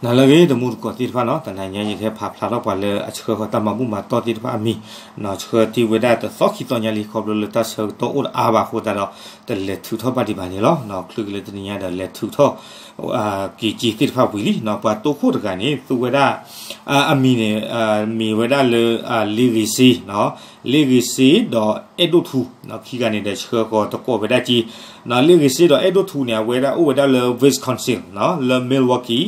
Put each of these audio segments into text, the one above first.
နၤလၢအဂ့ၤ တံၤသကိးသ့ၣ်တဖၣ်နီၤ, တနံၤညါယကဟဲဖးဖျါထီၣ်ပှၤလၢအဆှၢဃီၤတၢ်မၤဘူၣ်မၤတီၢ်သ့ၣ်တဖၣ်အမံၤ, ဆှၢတ့ၢ်ဝဲဒၣ်တသီခံသီညါလံ ခီဖျိလၢတၢ်ဆၢကတီၢ်အိၣ်တအါဘၣ်အဃိသတးဒီး တလဲၤထုးထီၣ်ဘၣ်ဒံးဘၣ်န့ၣ်လီၤ. ချုးက့ၤလၢတနံၤညါဒီးလဲၤထုးထီၣ် က့ၤက့ၤသ့ၣ်တဖၣ်ဝံၤလံနီၤ, ပှၤတိခိၣ်တဂၤန့ၣ် သူဝဲဒၣ် အမံၤန့ၣ် မ့ၢ်ဝဲဒၣ်လၢ လ့ဂ့ၤစ့, လ့ဂ့ၤစ့ဒီးအဲၣ်ဒိၣ်ထူ ခံဂၤန့ၣ်ဒီးဆှၢဃီၤသကိးဝဲဒၣ်က့ၤ, လ့ဂ့ၤစ့ဒီးအဲၣ်ဒိၣ်ထူန့ၣ် အဝဲဒၣ်အိၣ်ဝဲဒၣ်လၢ Wisconsin နီၤ, လၢ Milwaukee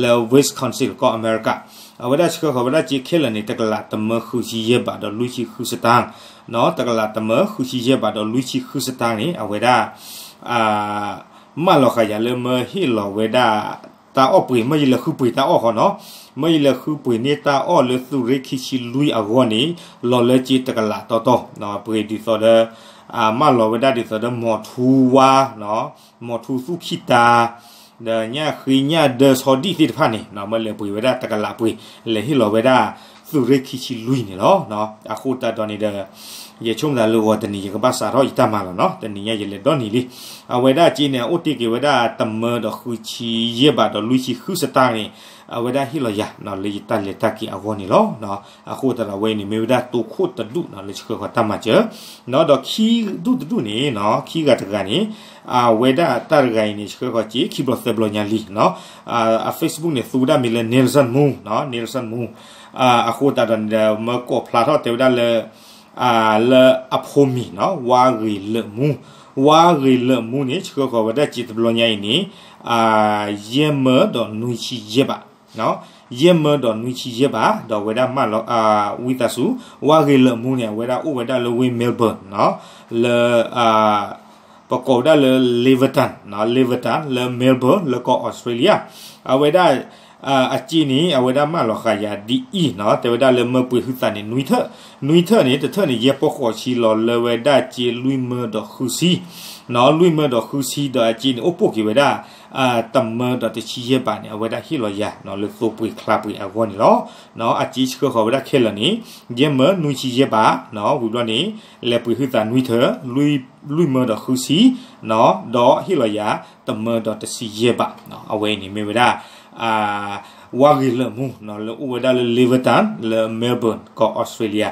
လၢ Wisconsin ကီၢ်အမဲရကၤ, အဝဲဒၣ်ဆှၢဃီၤဝဲဒၣ်က့ၤခဲလၢာ်န့ၣ် တကလးတမၢဃုဆံယဲၢ်ဘးဒီးလွံၢ်ဆံဃုစတၢၣ်, တကလးတမၢဃုဆံယဲၢ်ဘးဒီးလွံၢ်ဆံဃုစတၢၣ်န့ၣ် အဝဲဒၣ် မၢလီၤဃာ်ယၤလၢမၢဟ့ၣ်လီၤဝဲဒၣ် တၢ်အီၣ်ပှ့ၤ မၢယလဲၤဃုပှ့ၤတၢ်အီၣ်ဃီနီၤ, မၢယလဲၤဃုပှ့ၤန့ၢ်တၢ်အီၣ်လၢသုးရ့ၣ်ခံဆံလွံၢ်အဂီၢ်န့ၣ် လီၤလၢက့ၤတကလးတီတီ, ပှ့ၤဒ်သိးဒီး မၢလီၤဝဲဒၣ်ဒ်သိးဒီး မိၤထူဝါ, မိၤထူသူၣ်ခံတၢ်, ဒီးညၣ်ဃ့ညၣ်ဒၢဆီဒံၣ်သ့ၣ်တဖၣ်န့ၣ် မၢလဲၤပှ့ၤဝဲဒၣ်တကလးပှ့ၤ, လဲၤဟ့ၣ်လီၤဝဲဒၣ် သုးရ့ၣ်ခံဆံလွံၢ်န့ၣ်လီၤ. အဃိသတးဒီးန့ၣ်ဒီး ယဆိကမိၣ်သးလၢဂီၤတနံၤ ယကဘၣ်စးထီၣ်ယတၢ်မၤလီၤနီၤ, တနံၤညါယလဲၤဒီနံၤလံ. အဝဲဒၣ်က့ၤန့ၣ် အအိၣ်တ့ၢ်က့ၤဝဲဒၣ်တမၢဒီးဃုဆံယဲၢ်ဘးဒီးလွံၢ်ဆံဃုစတၢၣ်န့ၣ် အဝဲဒၣ်ဟ့ၣ်လီၤယၤ လၢယတၢ်လဲၤတၢ်က့ၤအဂီၢ်န့ၣ်လီၤ. အဃိသတးဒီးအဝဲအံၤန့ၣ် မ့ၢ်ဝဲဒၣ်တိခိၣ်တဒူၣ်နီၤ လၢဆှၢဃီၤတၢ်မၤစၢၤ, ဒီးခံဒူၣ်တဒူၣ်န့ၣ်နီၤ ခံဂၤတဂၤန့ၣ် အဝဲဒၣ်တၢ်တဂၤအံၤန့ၣ် ဆှၢဃီၤက့ၤခံဘျီသၢဘျီညါလံနီၤ, အ Facebook န့ၣ် သူဝဲဒၣ်မ့ၢ်လၢ Nelson Moon နီၤ, Nelson Moon အဃိသတးဒီးန့ၣ်ဒီး မၢကိးဖျါထီၣ်တဲဝဲဒၣ်လၢ လၢအဖိမံၤနီၤ ဝါဂ့ၤလၢာ်မူ, ဝါဂ့ၤလၢာ်မူန့ၣ် ဆှၢဃီၤဝဲဒၣ်က့ၤတဘျီညါအံၤန့ၣ် ယဲၢ်မၢဒီးနွံဆံယဲၢ်ဘး, ယဲၢ်မၢဒီးနွံဆံယဲၢ်ဘး ဒီးအဝဲဒၣ်မၢလီၤ ဝံသးစူၤ ဝါဂ့ၤလၢာ်မူန့ၣ် အဝဲဒၣ်အိၣ်ဝဲဒၣ်လၢဝ့ၢ် Melbourne နီၤ, လၢ ပကိးဝဲဒၣ်လၢ Laverton နီၤ, Laverton လၢ Melbourne လၢကီၢ်အီစထြ့လယါ, အဝဲဒၣ် အစ့န့ၣ် အဝဲဒၣ်မၢလီၤဃာ်ယၤဒ်အံၤနီၤ, တဲဝဲဒၣ်လၢမၢပှ့ၤဟုသးန့ၣ် နွံထၢၣ်, နွံထၢၣ်န့ၣ် တထၢၣ်န့ၣ် ယဲၢ်ပီၢ်ဃိးဆံ လီၤလၢဝဲဒၣ်က့ၤလွံၢ်မၢဒီးဃုဆံ, လွံၢ်မၢဒီးဃုဆံ ဒီးအစ့န့ၣ် အိၣ်ပိာ်က့ၤဝဲဒၣ် တမၢဒီးတဆံယဲၢ်ဘးန့ၣ် အဝဲဒၣ်ဟ့ၣ်လီၤယၤ လၢသိပှ့ၤချါပှ့ၤအဂီၢ်န့ၣ်လီၤ. အစ့ဆှၢဃီၤဝဲဒၣ်ခဲလၢာ်န့ၣ် ယဲၢ်မၢနွံဆံယဲၢ်ဘး, ဝံၤဘျီန့ၣ် လဲၤပှ့ၤဟုသးနွံထၢၣ်, လွံၢ်မၢဒီးဃုဆံ, ဒီးဟ့ၣ်လီၤယၤ တမၢဒီးတဆံယဲၢ်ဘး, အဝဲအံၤန့ၣ်မ့ၢ်ဝဲဒၣ် ဝါဂ့ၤလၢာ်မူ လၢအိၣ်ဝဲဒၣ်လၢ Laverton လၢ Melbourne ကီၢ်အီစထြ့လယါ,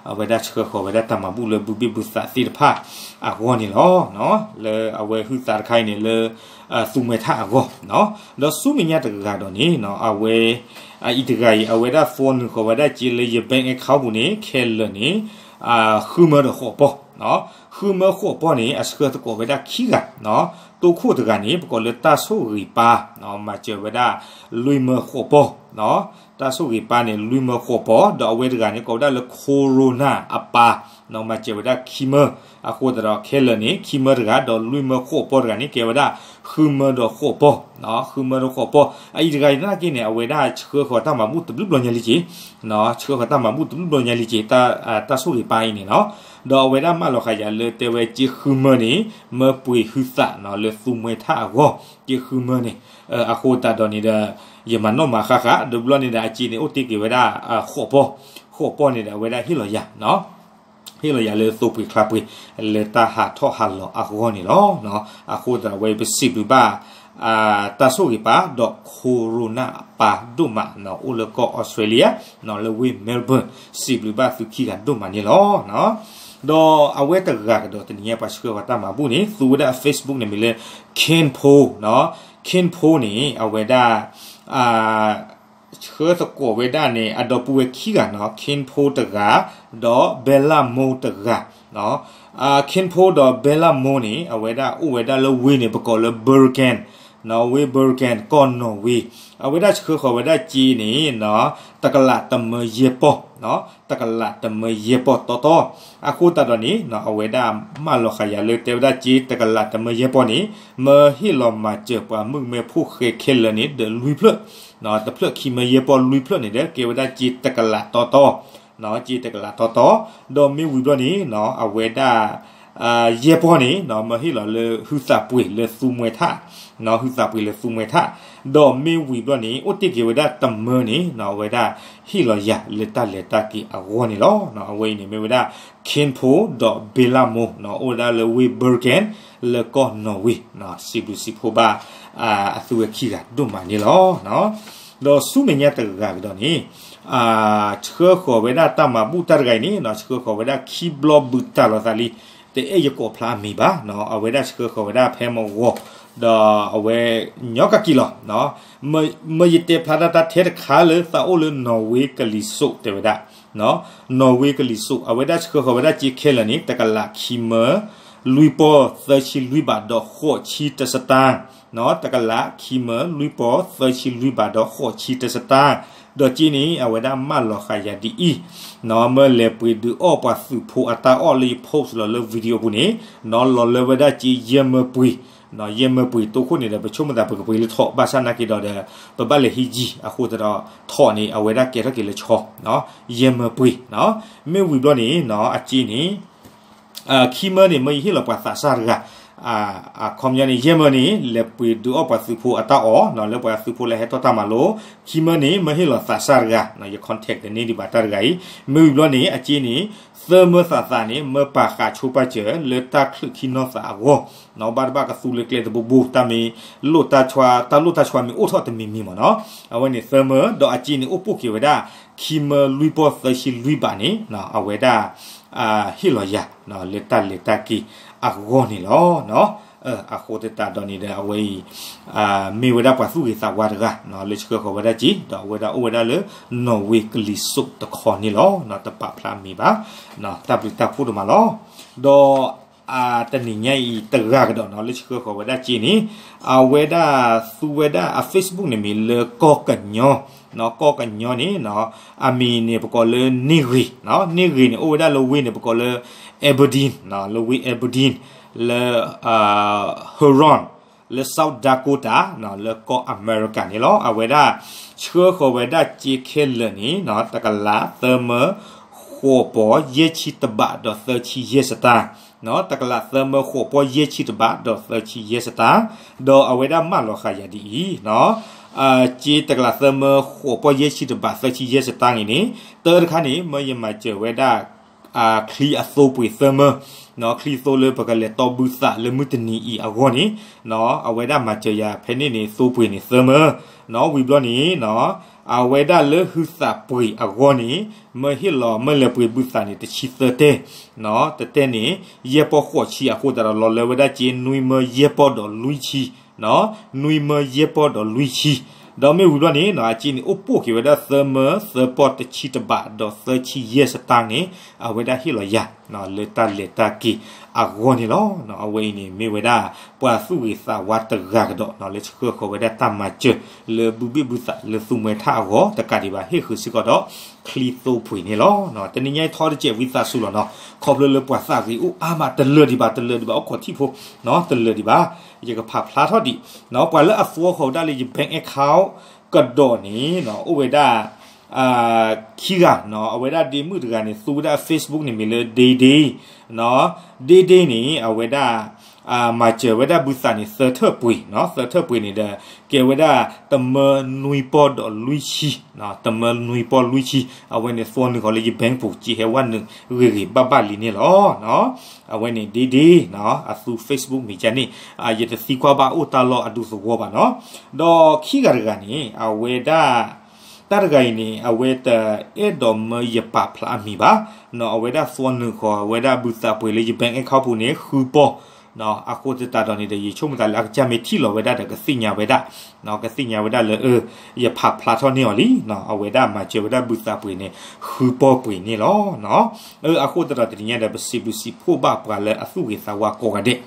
အဝဲဒၣ်ဆှၢဃီၤဝဲဒၣ်တၢ်မၤဘူၣ်လၢဘုဘ့ၣ်ဘုသးသ့ၣ်တဖၣ်အဂီၢ်န့ၣ်လီၤ. လၢအဝဲဟုသးတခါအံၤန့ၣ်လၢ သူမှဲထၣ်အဂီၢ်, ဒီးဆူမဲာ်ညါတဂၤဒီးန့ၣ် အဝဲ အအံၤတဂၤအံၤ အဝဲဒၣ် phone နုာ်ဃီၤဝဲဒၣ်က့ၤလၢယ bank account ပူၤန့ၣ် ခဲလၢာ်န့ၣ် ဃုမၢဒီးဃိးပီၢ်, ဃုမၢဃိးပီၢ်န့ၣ် အဆှၢသကိးဝဲဒၣ်ခံဂၤ, တိခိၣ်တဂၤန့ၣ် ပကိးလၢတၢ်ဆိၣ်ဂ့ၤပၢ်, မၤစၢၤဝဲဒၣ် လွံၢ်မၢဃိးပီၢ်, တၢ်ဆိၣ်ဂ့ၤပၢ်န့ၣ် လွံၢ်မၢဃိးပီၢ်, ဒီးအဝဲတဂၤန့ၣ် ကိးဝဲဒၣ်လၢ Corona အပၢ်, မၤစၢၤဝဲဒၣ်ခံမၢ, အဃိသတးဒီးခဲလၢာ်န့ၣ် ခံမၢတဂၤ ဒီးလွံၢ်မၢဃိးပီၢ်တဂၤန့ၣ် ကဲဝဲဒၣ် ဃုမၢဒီးဃိးပီၢ်, ဃုမၢဒီးဃိးပီၢ်, အအံၤတဂၤအံၤနာ်က့န့ၣ် အဝဲဒၣ်ဆှၢဃီၤတၢ်မၤဘူၣ်တဘျုးဘျီညါလံက့ၤ, ဆှၢဃီၤတၢ်မၤဘူၣ်တဘျုးဘျီညါလံက့ၤ တၢ်ဆိၣ်ဂ့ၤပၢ်အံၤန့ၣ်နီၤ, ဒီးအဝဲဒၣ်မၢလီၤဃာ်ယၤလၢတဲဝဲက့ၤဃုမၢန့ၣ် မၢပှ့ၤဟုသးလၢသူမှဲထၣ်အဂီၢ်, က့ၤဃုမၢန့ၣ်, အဃိသတးဒီးန့ၣ်ဒီး ယမၤနီၣ်မၤဃၣ်ဃၣ် ဒီးဘျီန့ၣ်ဒီးအစ့န့ၣ် အိၣ်တ့ၢ်က့ၤဝဲဒၣ် ဃိးပီၢ်, ဃိးပီၢ်န့ၣ်ဒီး အဝဲဒၣ်ဟ့ၣ်လီၤယၤ ဟ့ၣ်လီၤယၤလၢသိပှ့ၤချါပှ့ၤ လၢတၢ်ဟးထီၣ်ဟးလီၤအဂီၢ်န့ၣ်လီၤ. အဃိသတးဒီးအဝဲပစံးဘျုးဘၣ် တၢ်ဆိၣ်ဂ့ၤပၢ် ဒီး Corona အပၢ်ဒိၣ်မး အိၣ်လၢကီၢ်အီစထြ့လယါ လၢဝ့ၢ် Melbourne စံးဘျုးဘၣ်သုခံဂၤဒိၣ်မးန့ၣ်လီၤ. ဒီးအဝဲတဂၤကဒီးတနံၤညါပှၤဆှၢဃီၤတၢ်မၤဘူၣ်န့ၣ် သူဝဲဒၣ်အ Facebook န့ၣ်မ့ၢ်လၢ Ken Poe, Ken Poe န့ၣ် အဝဲဒၣ် ဆှၢသကိးဝဲဒၣ်န့ၣ် အဒီပုၢ်ဝဲၢ်ခံဂၤနီၤ, Ken Poe တဂၤ ဒီး Bella Moe တဂၤ. Ken Poe ဒီး Bella Moe န့ၣ် အဝဲဒၣ်အိၣ်ဝဲဒၣ်လၢဝ့ၢ်န့ၣ် ပကိးလၢ Bergen, ဝ့ၢ် Bergen ကီၢ်နီၣ်ဝ့, အဝဲဒၣ်ဆှၢဃီၤဝဲဒၣ်စ့န့ၣ် တကလးတမၢယဲၢ်ပီၢ်, တကလးတမၢယဲၢ်ပီၢ်တီတီ. အဃိသတးဒီးန့ၣ် အဝဲဒၣ်မၢလီၤဃာ်ယၤလၢတဲဝဲဒၣ်စ့တကလးတမၢယဲၢ်ပီၢ်န့ၣ် မၢဟ့ၣ်လီၤမၤစၢၤပှၤမုၣ်ကမဲဖိဃဲခဲလၢာ်န့ၣ် ဒီးလွံၢ်ဖျၢၣ်, တဖျၢၣ်ခံမၢယဲၢ်ပီၢ်လွံၢ်ဖျၢၣ်န့ၣ်ဒီး ကဲဝဲဒၣ်စ့တကလးတီတီ, စ့တကလးတီတီ, ဒီးမ့ၢ်ဝံၤဘျီန့ၣ် အဝဲဒၣ် ယဲၢ်ပီၢ်န့ၣ် မၢဟ့ၣ်လီၤလၢဟုသးပှ့ၤလၢသူမှဲထၣ်, ဟုသးပှ့ၤလၢသူမှဲထၣ်, ဒီးမ့ၢ်ဝံၤဘျီန့ၣ် အိၣ်တ့ၢ်က့ၤဝဲဒၣ်တမၢန့ၣ် အဝဲဒၣ်ဟ့ၣ်လီၤယၤလၢတၢ်လဲၤတၢ်က့ၤအဂီၢ်န့ၣ်လီၤ. အဝဲအံၤန့ၣ်မ့ၢ်ဝဲဒၣ် Ken Poe ဒီး Bella Moe အိၣ်ဝဲဒၣ်လၢဝ့ၢ် Bergen လၢကီၢ်နီၣ်ဝ့, စံးဘျုးစံးဖှိၣ်ဘၣ် အသုဝဲခံဂၤဒိၣ်မးန့ၣ်လီၤ. ဒီးဆူမဲာ်ညါတဂၤကဒီးန့ၣ် ဆှၢဃီၤဝဲဒၣ်တၢ်မၤဘူၣ်တၢ်တဂၤအံၤန့ၣ် ဆှၢဃီၤဝဲဒၣ်ခံဘျီဘုးတၢ်လီၤသးလံ, တအဲၣ်ယကိးဖျါအမံၤဘၣ်, အဝဲဒၣ်ဆှၢဃီၤဝဲဒၣ်ဖဲမဂီၤ, ဒီးအဝဲညီကက့ၤလီၤ. မ့ၢ်ယတဲဖျါဒၣ်တၢ်ထဲတခါလၢသးအိၣ်လၢနီၣ်ဝ့ကလံၤစိးတဲဝဲဒၣ် နီၣ်ဝ့ကလံၤစိး အဝဲဒၣ်ဆှၢဃီၤဝဲဒၣ်စ့ခဲလၢာ်န့ၣ် တကလးခံမၢ လွံၢ်ပီၢ်သၢဆံလွံၢ်ဘးဒီးဃိးဆံတစတၢ်, တကလးခံမၢ လွံၢ်ပီၢ်သၢဆံလွံၢ်ဘးဒီးဃိးဆံတစတၢ်, ဒီးစ့န့ၣ် အဝဲဒၣ်မၢလီၤဃာ်ယၤဒ်အံၤ, မၢလဲၤပှ့ၤဒုးအီၣ်ပှၤသုးဖိအတၢ်အီၣ်လၢယ post လီၤလၢ video ပူၤန့ၣ်, နီၣ်လီၤလၢဝဲဒၣ်စ့ယဲၢ်မၢပှ့ၤ, ယဲၢ်မၢပှ့ၤတိခိၣ်န့ၣ်ဒီး ပဆိကမိၣ်သးပကပှ့ၤလၢထိး ဘၣ်ဆၣ်နာ်က့ဒီးဒီး ပဘၣ်လဲၤဟံးယံၤ အဃိသတးဒီး ထိးန့ၣ် အဝဲဒၣ်ကဲထီၣ်က့ၤလၢဆီ, ယဲၢ်မၢပှ့ၤ, မ့ၢ်ဝံၤဘျီန့ၣ် အစ့န့ၣ် ခံမၢန့ၣ် မၢယဟ့ၣ်လီၤပှၤသးစၢ်တဂၤ, အခီပညီန့ၣ် ယဲၢ်မၢန့ၣ် လဲၤပှ့ၤဒုးအီၣ်ပှၤသုးဖိအတၢ်အီၣ် လၢပှၤသုးဖိလၢဟဲထီၣ်တၢ်မၤလိ, ခံမၢန့ၣ် မၢဟ့ၣ်လီၤသးစၢ်တဂၤ, ယ contact တန့ၢ်ဒံးဘၣ်တၢ်တဂၤအံၤ, မ့ၢ်ဝံၤဘျီန့ၣ် အစ့န့ၣ် သၢမၢသးသးန့ၣ် မၢပာ်ဃာ်ဆိပာ်စၢၤလၢတၢ်ချုးခံနီၢ်သးအဂီၢ်, ဘၣ်တဘၣ်ကသူလၢကျဲတဘိဘိ တၢ်မ့ၢ်လိၣ်တၢ်ဆိ တၢ်လိၣ်တၢ်ဆိမ့ၢ်အိၣ်ထီၣ်တမံၤမံၤမ့ၢ်နီၤ, အဝဲန့ၣ်သၢမၢ, ဒီးအစ့န့ၣ်အိၣ်ပိာ်က့ၤဝဲဒၣ် ခံမၢလွံၢ်ပီၢ်သၢဆံလွံၢ်ဘးန့ၣ် အဝဲဒၣ် ဟ့ၣ်လီၤယၤ လၢတၢ်လဲၤတၢ်က့ၤအဂီၢ်န့ၣ်လီၤ. အဃိသတးဒီးန့ၣ်ဒီး အဝဲအံၤ မ့ၢ်ဝဲဒၣ်ပှၤသူၣ်ဂ့ၤသးဝါတဂၤ လၢဆှၢဃီၤဝဲဒၣ်စ့ ဒီးအဝဲဒၣ်အိၣ်ဝဲဒၣ်လၢ နီၣ်ဝ့ကလံၤစိးတခီန့ၣ်လီၤ. တပာ်ဖျါမံၤဘၣ်, တၢ်ဘျုးတၢ်ဖှိၣ်ဒိၣ်မးလီၤ. ဒီး တနံၤညါအံၤတဂၤကဒီးနီၤ လၢဆှၢဃီၤဝဲဒၣ်စ့န့ၣ် အဝဲဒၣ်သူဝဲဒၣ်အ Facebook န့ၣ်မ့ၢ်လၢကီၢ်ကညီ, ကီၢ်ကညီန့ၣ် အမံၤန့ၣ်ပကိးလၢန့ၢ်ဂ့ၤ, န့ၢ်ဂ့ၤန့ၣ် အိၣ်ဝဲဒၣ်လၢဝ့ၢ်န့ၣ် ပကိးလၢ Aberdeen, လၢဝ့ၢ် Aberdeen လၢ Huron လၢ South Dakota လၢကီၢ်အမဲရကၤန့ၣ်လီၤ. အဝဲဒၣ်ဆှၢဃီၤဝဲဒၣ်စ့ခဲလၢာ်န့ၣ် တကလးသၢမၢ ဃိးပီၢ်ယဲၢ်ဆံတဘးဒီးသၢဆံယဲၢ်စတၢ်, တကလးသၢမၢဃိးပီၢ်ယဲၢ်ဆံတဘးဒီးသၢဆံယဲၢ်စတၢ်, ဒီးအဝဲဒၣ်မၢလီၤဃာ်ယၤဒ်အံၤ, စ့တကလးသၢမၢဃိးပီၢ်ယဲၢ်ဆံတဘးသၢဆံယဲၢ်စတၢ်န့ၣ်န့ၣ် တၢတခါန့ၣ် မၢယမၤစၢၤဝဲဒၣ် ချံအသိပှ့ၤသၢမၢ, ချံသိလၢပကလဲၤတီဘုသးလၢမုၢ်တနံၤအံၤအဂီၢ်န့ၣ် အဝဲဒၣ်မၤစၢၤယၤဖဲန့ၣ်န့ၣ် သိပှ့ၤန့ၣ်သၢမၢ, ဝံၤဘျီန့ၣ် အဝဲဒၣ်လၢဟုသးပှ့ၤအဂီၢ်န့ၣ် မၢဟ့ၣ်လီၤမၢလဲၤပှ့ၤဘုသးန့ၣ် တဆံသၢတဲာ်, တတဲာ်န့ၣ် ယဲၢ်ပီၢ်ဃိးဆံအဃိသတးဒီး လီၤလၢဝဲဒၣ်စ့နွံမၢယဲၢ်ပီၢ်ဒီးလွံၢ်ဆံ နွံမၢယဲၢ်ပီၢ်ဒီးလွံၢ်ဆံ, ဒီးမ့ၢ်ဝံၤဘျီန့ၣ် အစ့န့ၣ် အိၣ်ပိာ်က့ၤဝဲဒၣ်သၢမၢသၢပီၢ်တဆံတဘးဒီးသၢဆံယဲၢ်စတၢ်န့ၣ် အဝဲဒၣ်ဟ့ၣ်လီၤယၤ လၢတၢ်လဲၤတၢ်က့ၤအဂီၢ်န့ၣ်လီၤ. အဝဲအံၤန့ၣ် မ့ၢ်ဝဲဒၣ်ပှၤသူၣ်ဂ့ၤသးဝါတဂၤကဒီး လၢဆှၢဃီၤဝဲဒၣ်တၢ်မၤစၢၤ လၢဘုဘ့ၣ်ဘုသးလၢသူမှဲထၣ်အဂီၢ် တကးဒံးဘၣ် ဟ့ၣ်ဃုာ်စ့ၢ်ကီးဒီး ချံသိပှ့ၤန့ၣ်လီၤ. တနံၤညါအံၤထီတစဲးဝံသးစူၤလီၤနီၤ ခီဖျိလၢပှၤသးဂ့ၤအိၣ်အါမး တလၢာ်ဒံးဘၣ် တလၢာ်ဒံးဘၣ် အိၣ်ခိးထံၣ်ဖိ တလၢာ်ဒံးဘၣ် ယကဖးဖျါထီၣ်ဒံး ပှၤလၢအသူဃီၤဝဲဒၣ်လၢယ bank account ကဒီးန့ၣ် အိၣ်ဝဲဒၣ် ခံဂၤနီၤ အဝဲဒၣ်ဒ့မုၣ်တဂၤန့ၣ် သူဝဲဒၣ် Facebook န့ၣ်မ့ၢ်လၢ ဒ့ဒ့ ဒ့ဒ့န့ၣ် အဝဲဒၣ် မၤစၢၤဝဲဒၣ်ဘုသးန့ၣ် သၢထၢၣ်ပှ့ၤနီၤ သၢထၢၣ်ပှ့ၤန့ၣ်ဒီး ကဲဝဲဒၣ်တမၢနွံပီၢ်ဒီးလွံၢ်ဆံ တမၢနွံပီၢ်လွံၢ်ဆံ အဝဲန့ၣ်သွီနုာ်ဃီၤလၢယ bank ပူၤ က့ဟဲဝဲနုာ်ဂ့ၤဂ့ၤဘၣ်ဘၣ်လံန့ၣ်လီၤ. အဝဲန့ၣ်ဒ့ဒ့ အသူ Facebook မ့ၢ်ကန့ၣ် ယတသံကွၢ်ဘၣ်အိၣ်တၢ်လီၢ်အဒူသဝီဘၣ်နီၤ ဒီးခံဂၤတဂၤန့ၣ် အဝဲဒၣ် တၢ်တဂၤအံၤန့ၣ် အဝဲတအဲၣ်ဒိးမၢယပာ်ဖျါအမံၤဘၣ် အဝဲဒၣ်သွီနုာ်ဃီၤဝဲဒၣ်ဘုသးပှ့ၤလၢယ bank account ပူၤန့ၣ် ဃုပီၢ် အဃိသတးဒီးန့ၣ်ဒီး ယဆိကမိၣ်သးလၢအကစၢ်မ့ၢ်ထံၣ်လီၤဝဲဒၣ်ဒီး ကသ့ၣ်ညါဝဲဒၣ် ကသ့ၣ်ညါဝဲဒၣ်လၢ ယဖးဖျါထီၣ်န့ၢ်အီၤလံ အဝဲဒၣ်မၤစၢၤဝဲဒၣ်ဘုသးပှ့ၤန့ၣ် ဃုပီၢ်ပှ့ၤန့ၣ်လီၤ. အဃိသတးဒီးတနံၤညါဒီး ပစံးဘျုးစံးဖှိၣ်ဘၣ်ပှၤလၢအသူၣ်ဂ့ၤသးဝါကိးဂၤဒဲး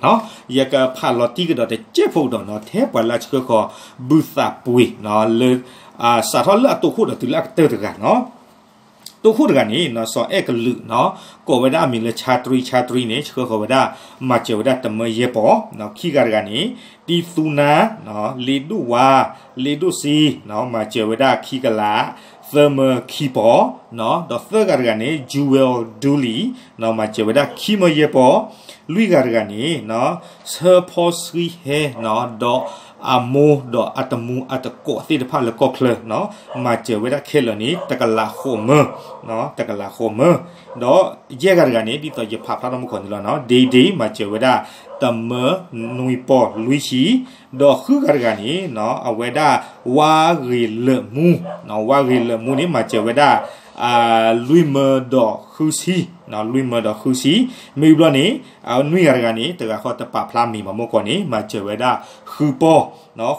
ယကဖးလီၤတံၢ်ကဒီးတစဲးဖိကဒီးနီၤ ထဲပှၤလၢအဆှၢဃီၤဘုသးပှ့ၤလၢ စးထီၣ်လၢအတိခိၣ်ဒီးတုၤလၢအကတၢၢ်တဂၤနီၤ တိခိၣ်တဂၤန့ၣ် စီၤအဲၣ်ကလုာ် ကိးဝဲဒၣ်အမံၤလၢ ဆါတရံ ဆါတရံန့ၣ် ဆှၢဃီၤဝဲဒၣ် မၤစၢၤဝဲဒၣ်တမၢယဲၢ်ပီၢ် ခံဂၤတဂၤန့ၣ် တံသူနါ လ့ဒိၣ်ဝါ လ့ဒိၣ်စ့ မၤစၢၤဝဲဒၣ်ခံကလး သၢမၢခံပီၢ် ဒီးသၢဂၤတဂၤန့ၣ် Jewel Dooley မၤစၢၤဝဲဒၣ်ခံမၢယဲၢ်ပီၢ် လွံၢ်ဂၤတဂၤန့ၣ် ဆၢဖီဆှံဟဲ ဒီး အမိၢ်ဒီးအတမူအတကိးသ့ၣ်တဖၣ်လၢကီၢ်ချၢ မၤစၢၤဝဲဒၣ်ခဲလၢာ်န့ၣ် တကလးဃိးမၢ, တကလးဃိးမၢ, ဒီးယဲၢ်ဂၤတဂၤန့ၣ် ဒ်သိးယဖးဖျါထီၣ်မုၢ်ခီၣ်န့ၣ်လီၤ, ဒ့ဒ့ မၤစၢၤဝဲဒၣ် တမၢနွံပီၢ်လွံၢ်ဆံ, ဒီးဃုဂၤတဂၤန့ၣ် အဝဲဒၣ် ဝါဂ့ၤလၢာ်မူ, ဝါဂ့ၤလၢာ်မူန့ၣ် မၤစၢၤဝဲဒၣ် လွံၢ်မၢဒီးဃုဆံ, လွံၢ်မၢဒီးဃုဆံ, မ့ၢ်ဘျီန့ၣ် နွံဂၤတဂၤန့ၣ် တဂၤဃီတပာ်ဖျါမံၤဘၣ်မ့ၢ်ကီးန့ၣ် မၤစၢၤဝဲဒၣ် ဃုပီၢ်,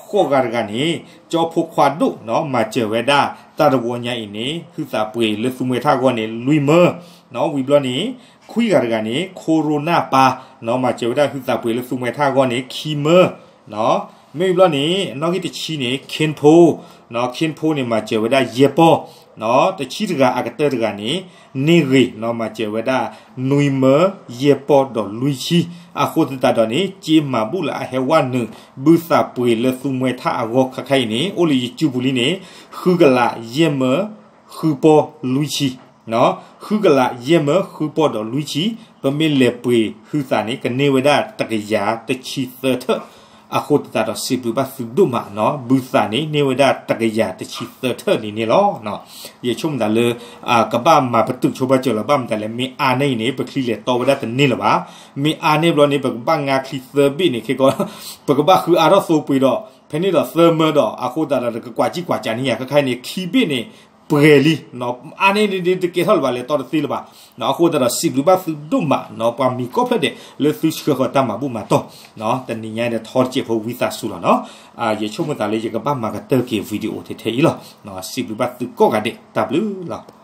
ဃိးဂၤတဂၤန့ၣ် ကၠီဖိခွါဒိၣ် မၤစၢၤဝဲဒၣ် တၢ်တဝီညါအံၤန့ၣ် ဟုသးပှ့ၤလၢသူမှဲထၣ်အဂီၢ်န့ၣ် လွံၢ်မၢ, ဝံၤဘျီန့ၣ် ခွံဂၤတဂၤန့ၣ် ခိရိနၢ်ပၢ် မၤစၢၤဝဲဒၣ်ဟုသးပှ့ၤလၢသူမှဲထၣ်အဂီၢ်န့ၣ် ခံမၢ, မ့ၢ်ဘျီန့ၣ် နီၣ်ဂံၢ်တဆံန့ၣ် ခ့ဖိ, ခ့ဖိန့ၣ် မၤစၢၤဝဲဒၣ်ယဲၢ်ပီၢ်, တဆံတဂၤအကတၢၢ်တဂၤန့ၣ် န့ၢ်ဂ့ၤ မၤစၢၤဝဲဒၣ် နွံမၢယဲၢ်ပီၢ်ဒီးလွံၢ်ဆံ, အဃိသတးဒီးန့ၣ် က့မၤဘူၣ်လၢအဟဲဝဲနုာ် ဘုသးပှ့ၤလၢသူမှဲထၣ်အဂီၢ်ခဲခါအံၤန့ၣ် အိၣ်လၢယစုပူၤလံန့ၣ် ဃုကလးယဲၢ်မၢ ဃုပီၢ်လွံၢ်ဆံ ဃုကလးယဲၢ်မၢဃုပီၢ်ဒီးလွံၢ်ဆံ, ပမ့ၢ်လဲၤပှ့ၤဟုသးန့ၣ် ကန့ၢ်ဝဲဒၣ်တကယၤတဆံသၢထၢၣ်, အဃိသတးဒီးစံးဘျုးဘၣ်သုဒိၣ်မး, ဘုသးန့ၣ် န့ၢ်ဝဲဒၣ်တကယၤတဆံသၢထၢၣ်န့ၣ်န့ၣ်လီၤ. ယဆိကမိၣ်သးလၢ ကဘၣ်မၤပတုာ်ဆိဘၣ်စၢၤလီၤ, ဘၣ်မတၤလဲၣ် မ့ၢ်အါန့ၢ်အံၤန့ၣ် ပချံလဲၤတီဝဲဒၣ်တန့ၢ်လၢၤဘၣ်, မ့ၢ်အါန့ၢ်ဘျီန့ၣ် ပကဘၣ်ငါချံသၢဘ့ၣ်န့ၣ် ခဲကီး ပကဘၣ်ဃုအါထီၣ်သိပှ့ၤဒီး ဖဲန့ၣ်ဒီးသၢမၢဒီး အဃိသတးဒီး ကကွၢ်ကံကွၢ်ကးန့ၢ်ယၤ ခဲခါအံၤန့ၣ် ခံဘ့ၣ်န့ၣ် ပှဲၤလံ, အါန့ၢ်ဒ်တကဲထီၣ်လၢၤဘၣ် လဲၤတီတသ့လၢၤဘၣ်, အဃိသတးဒီးစံးဘျုးဘၣ်သုဒိၣ်မး, ပှၤမံၤကိးဖျၢၣ်ဒဲး လၢသုဆှၢဃီၤတၢ်မၤဘူၣ်မၤတီၢ်, တနံၤညါဒီးထီတစဲးဖိဝံသးစူၤလီၤနီၤ, ယဆိကမိၣ်သးလၢယကဘၣ်မၤကတၢၢ်က့ၤ video ထဲထဲအံၤလီၤ, စံးဘျုးဘၣ်သုကိးဂၤဒဲး တၢ်ဘျုးလီၤ.